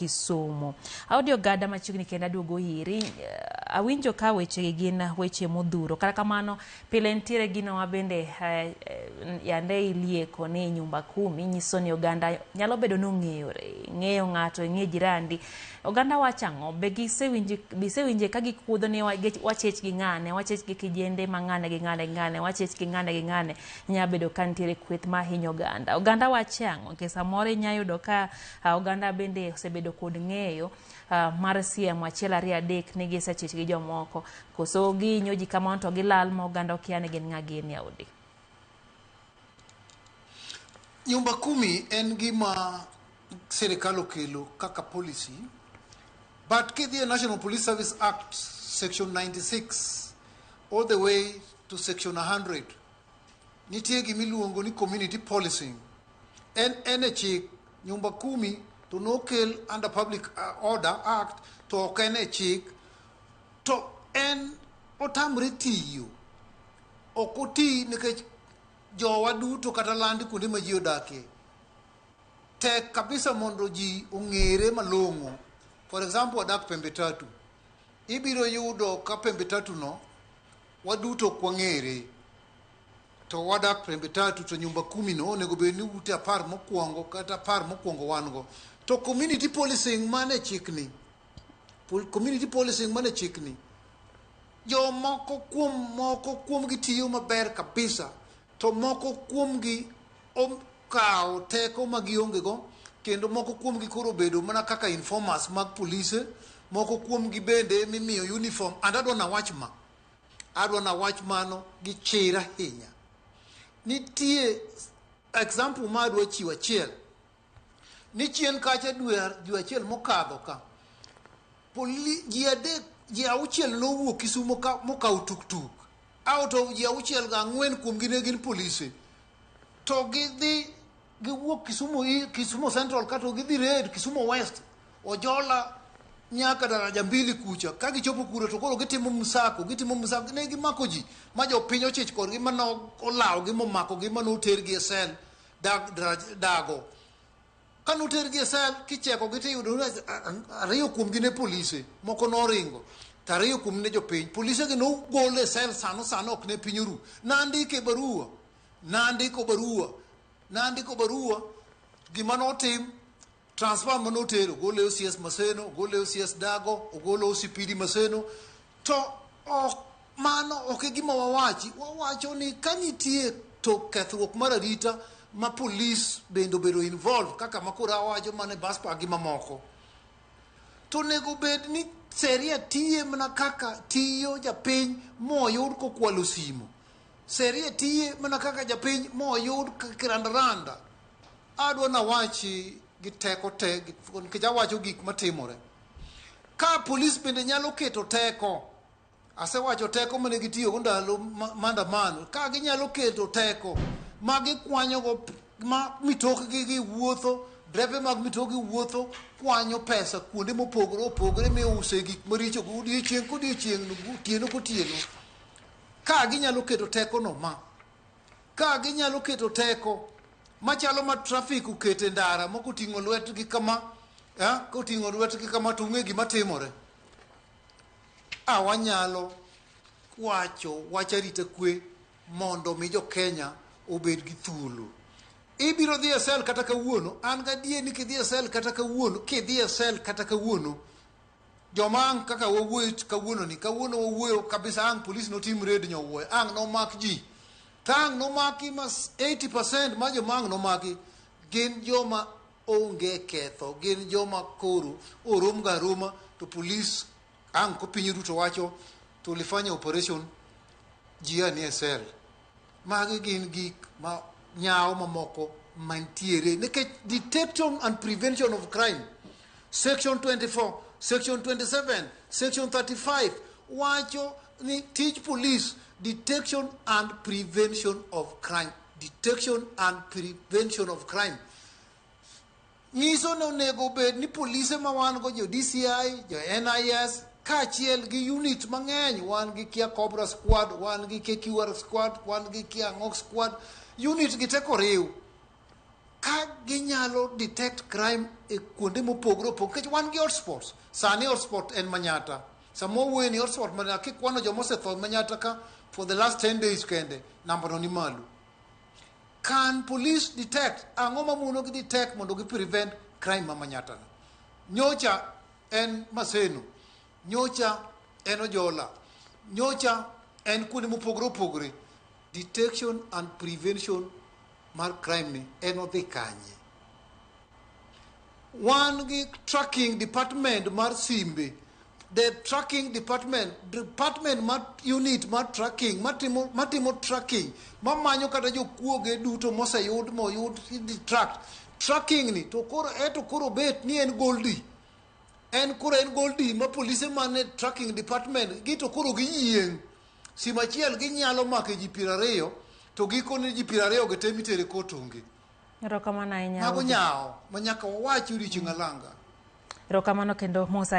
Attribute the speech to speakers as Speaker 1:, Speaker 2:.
Speaker 1: Kisumu. Audio gada machiegni kendo aduogo iri. Awinjo ka wechegi gin weche modhuro. Kata kamano, pile nitiere gino ma bende yande ilieko ni nyumba kumi nyiso ni oganda nyalo bedo ni ong'eyore. Ing'eyo ng'ato, ing'e jirandi. Oganda wacho ang'o? Be gisewinje ka gikuodho ni wachech gi ng'ane, wachech gi kijende ma ng'ane gi ng'ane gi ng'ane, wachech gi ng'ane gi ng'ane. Nyalo bedo ka nitiere kweth ma hinyo oganda. Oganda wacho ang'o? Nikech samoro inyalo yudo ka oganda bende osebedo kod ng'eyo mar siemo achiel ariyo adek ni gisechich gi jomoko. Koso gihinyo ji kamano to gilal ma oganda okia ni gin ng'a gini Audi.
Speaker 2: Nyumba kumi en gima sirikal okelo kaka policy, but kidhi e National Police Service Act section 96 all the way to section 100, nitie gima iluongo ni community policing. En e chik nyumba kumi to nokel under Public Order Act to ok en e chik to en otamre tiyo. Ok oti nikech jowa duto kata landi kuonde ma ji odakie tek kabisa mondo ji ong'ere malong'o. For example, wadak pembe tatu. Ibiro yudo ka pembe tatu no waduto ok wang'ere. To wadak pembe tatu to nyumba kumi no onego bed ni ute 10 mokwongo kata 10 mokwongo wan go. To community policing mane chikni, community policing mane chikni, jomoko kuom moko kuomgi tiyo maber kabisa, to moko kuomgi okawo teko ma gionge go, kendo moko kuomgi koro obedo mana kaka informers mag polise, moko kuomgi bende mimiyo uniform. And adwa nawach ma, adwa nawach mano gi chir ahinya. Nitie example ma adwa chiwo achiel. Ni chien kacha dwe achiel mokadho ka, ji adek, ji auchiel nowuok Kisumo ka mokawo tuktuk. Out of ji auchiel ga, 4 kuomgi ne gin polise. To gidhi giwuok Kisumu, Kisumu Central ka to gidhi raid Kisumu West, Ojola nyaka daraja mbili kucha. Ka gichopo kuro to koro gitimo msako, gitimo msako, ne gimako ji ma jopiny ochich kodgi mano olawogi momakogi manotergi e sel dago. Ka notergi e sel kichekogi tiyudo ni 2 kuomgi ne polise, moko noringo, to 2 kuomgi ne jopiny. Polise gi nogol e sel sano sano ok ne piny oru. Nandike barua, nandiko barua, nandiko barua, gima notim, transfer manotero, ogole OCS Maseno, ogole OCS Dago, ogolo OCPD Maseno, to ok mano ok e gima wawachi. Wawacho ni ka nitie to kethruok mar arita ma polis bende obedo involved kaka makoro awacho mana e bus park gi mamoko, to onego bed ni sheria tiye mana kaka tiyo japiny moyud kokwalo simo. Sheria tiye mana kaka japiny moyud kirandaranda. Adwa nawachi gi teko te, nikech awacho gik matimore. Ka polis bende nyalo keto teko, asewacho teko mane gitiyogo ndalo maandamano, ka ginyalo keto teko ma gikwanyogo ma mitokgi gi wuotho, drepe mag mitokgi wuotho kwanyo pesa kuonde mopogore opogore miuse gik maricho go odiochieng' kodiochieng', otieno kotieno. Ka ginyalo keto teko no ma, ka ginyalo keto teko machalo ma traffic okete ndara moko oting'o lwetgi kama, koting'o lwetgi kama to ung'e gima timore. A wanyalo wacho wach arita kwe mondo mi jo Kenya obed gi thuolo. Ibiro dhi e sel kata kawuono, an gadier ni kidhi e sel kata kawuono, kidhi e sel kata kawuono, joma ang' kaka wawuoyo kawuono ni, kawuono wawuoyo kabisa ang' polis notim raid nyowuoyo, ang' nomak ji. To ang' nomaki ma 80% ma joma ang' nomaki gin joma onge ketho, gin joma koro orom ga aroma to polis ang' ko piny Ruto wacho tulifanya operation ji a nie sel. Magi gin gik ma nyawo mamoko mantiere nikech detection and prevention of crime section 24, section 27, section 35 wacho ni tij police detection and prevention of crime, detection and prevention of crime nyiso ni onego bed ni polise ma wan go jo DCI, jo NIS kaachiel gi unit mang'eny, wan gi kia Cobra squad, wan gi KQR squad, wan gi kia Ang'ok squad, unit gi te koriw. Ka ginyalo detect crime e kuonde mopogore opogore, nikech wan gi hotspots. Sani hotspot en Manyata. Sama wawuoyo ni hotspot Manyata, kikwano joma osetho Manyata ka for the last 10 days kende, namba no ni malo. Can police detect? Ang'o mamono gi detect mondo gi prevent crime ma Manyata no? Nyocha en Maseno, nyocha en Ojola, nyocha en kuonde mopogore opogore. Detection and prevention mar crime ni en odhi kanye? Wan gi tracking department mar simbe. The tracking department, department mar unit mar tracking, matimo tracking, mamanyo kata jokuoge duto moseyud moyud track. Tracking ni to koro eto koro bet ni en goldi. En koro en goldi ma polise mane tracking department gi to koro giyieng'. Sim achiel ginyalo mako ji 20 to gikone ji 20 gi te mitere kot onge.
Speaker 1: Erokamano ahinya.
Speaker 2: Mago nyawo ma nyaka wawachi odiochieng' alanga.
Speaker 1: Erokamano kendo Musa.